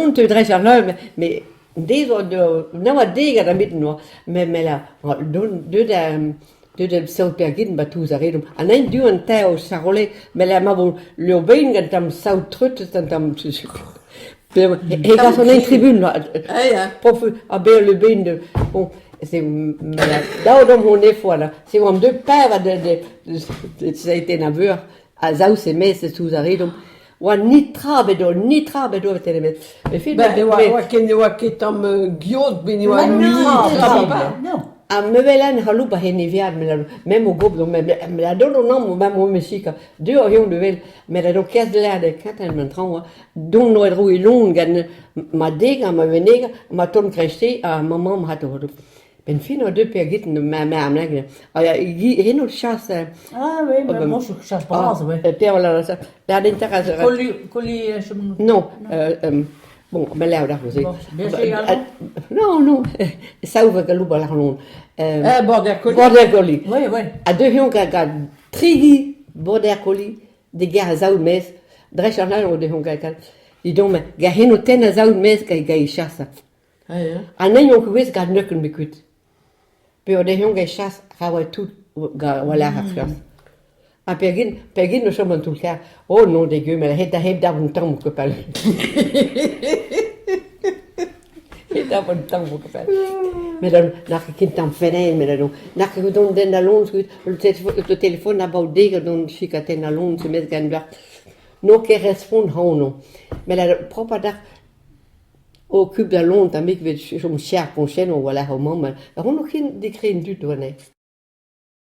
lon teu dreist ar leur met dezho 'oa degas da 'oa met me deuet deuet da saout Pergin 'ba Touz ar Redomp ha neuint du an tev Charolais met ma vo lur-bein gant tamm saout treut un tamm e gas an tribun prof ha bezañ lur-bein bon c'est dav deomp hon efo là c'est oamp deuet pevar da na veur a zaou e-maez e Touz ar Redomp oa netra bet netra bet oa met Ben, oa ket ne oa ket tamm geot bet ne oa netra. Ha me welan c'halloup a c'heneviad me mo gobl me a dont an ma mo mesika deu a reont evel met a do kerzh lâret kentañ an traoñ dont oa dro e lon gant ma deg ha ma wenneg ma ton kreisteiz ha ma mamm hat Benn fin oa deuet peogwir ma ma eno chas Ah oui, mais bon, chasse bras, ouais. Per Colli, colli, Non, bon, me lèv da Non, non, sav galoup ar lon. Eh, border collie. Border collie. Oui, oui. Ha deuet gant trigi border collie de ger a zaou mez, dreist ar lâr o dehon gant Didon, gant heno tenn a zaou mez gant gant chas. Ah, ja. Ha n'eo ket gwez gant neuken bet kuit. Pe o dehon gant chas ra oa tout gant oa lar ar chas. Ha pegin, pegin o chom an toull-kar. Oh non de Dieu, met het a-hed d'ar un tamm kopal. Het ar un tamm kopal. Met dan n'ar ket ken tamm fenn met dan n'ar ket dont den da lon le téléphone a baou deg don chikaten a lon se met gant N'o ket respont hono. Met la propre dac'h Okup da lon tammig 'vit chom cher koñchennoù war-lerc'h ho mamm. Ran ket dikren dud warne.